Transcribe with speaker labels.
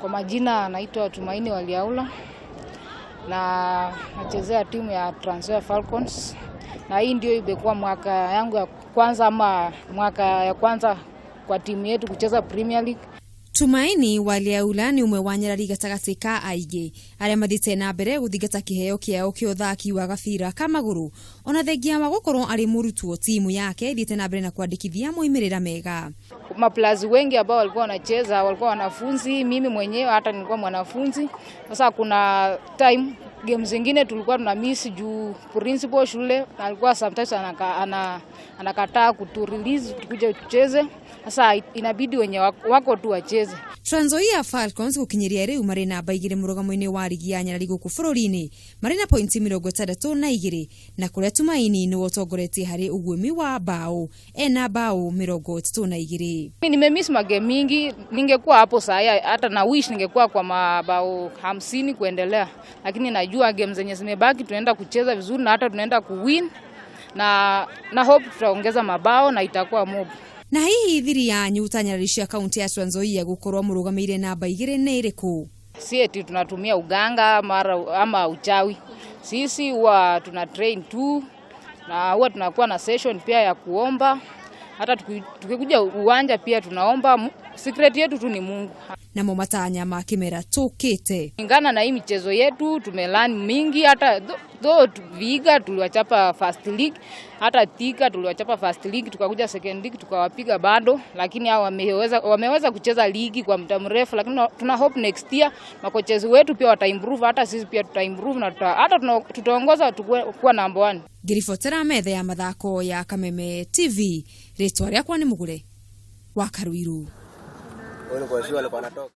Speaker 1: Kwa majina anaitwa Tumaini Waliaula na nachezea timu ya Trans Nzoia Falcons, na hii ndio imekuwa mwaka yangu ya kwanza ama mwaka ya kwanza kwa timu yetu kucheza Premier League.
Speaker 2: Tumaini Waliaula nĩ ũmwe wa nyarari gatagatĩ ka aingĩ arĩa mathiĩte na mbere gũthingata kĩheo kĩao kĩa ũthaki wa gabira ka magũrũ, ona thengia wa gũkorwo arĩ mũrutwo, timu yake ĩthiĩte na mbere na kwandĩkithia moimĩrĩra mega.
Speaker 1: Maplayers wengi ambao walikuwa wanacheza walikuwa wanafunzi, mimi mwenyewe hata nilikuwa mwanafunzi. Sasa kuna time game zingine tulikuwa tuna miss juu principal shule alikuwa sometimes anakataa kutu release tukuje tucheze. Sasa inabidi wenye wako tu wacheze.
Speaker 2: Trans Nzoia Falcons gũkinyĩria rĩu marĩ namba 2 mũrũgamo-inĩ wa rigi ya nyarari gũkũ bũrũri-inĩ, marĩ na pointi 62, na kũrĩa Tumaini nĩwe ũtongoretie harĩ ũguĩmi wa bao, ena bao 32.
Speaker 1: Nimemiss magame mingi, ningekuwa hapo saa hata na wish ningekuwa kwa mabao 50 kuendelea, lakini najua game zenye zimebaki tunaenda kucheza vizuri na hata tunaenda kuwin na hope tutaongeza mabao na itakuwa mob.
Speaker 2: Na hihi thiri yanyu ta nyarari cia kaunti ya Trans Nzoia gũkorwo mũrũgamĩire namba 2 nĩ ĩrĩkũ?
Speaker 1: Si eti tunatumia uganga mara ama uchawi. Sisi huwa tuna train tu na huwa tunakuwa na session pia ya kuomba. Hata tukikuja uwanja pia tunaomba. Secret yetu tu ni Mungu.
Speaker 2: Namo matanya ma kĩmera tũkĩte?
Speaker 1: Kulingana na hii michezo yetu tumelearn mingi, hata though Vihiga tuliwachapa first league, hata Thika tuliwachapa first league, tukakuja second league tukawapiga bado, lakini hao wameweza kucheza ligi kwa muda mrefu, lakini tuna hope next year makochezi wetu pia wataimprove, hata sisi pia tutaimprove na hata tutaongoza kuwa number 1.
Speaker 2: Ngĩribotera metha ya mathako ya Kameme TV, rĩtwa rĩakwa nĩ Mũgure wa Karuiru.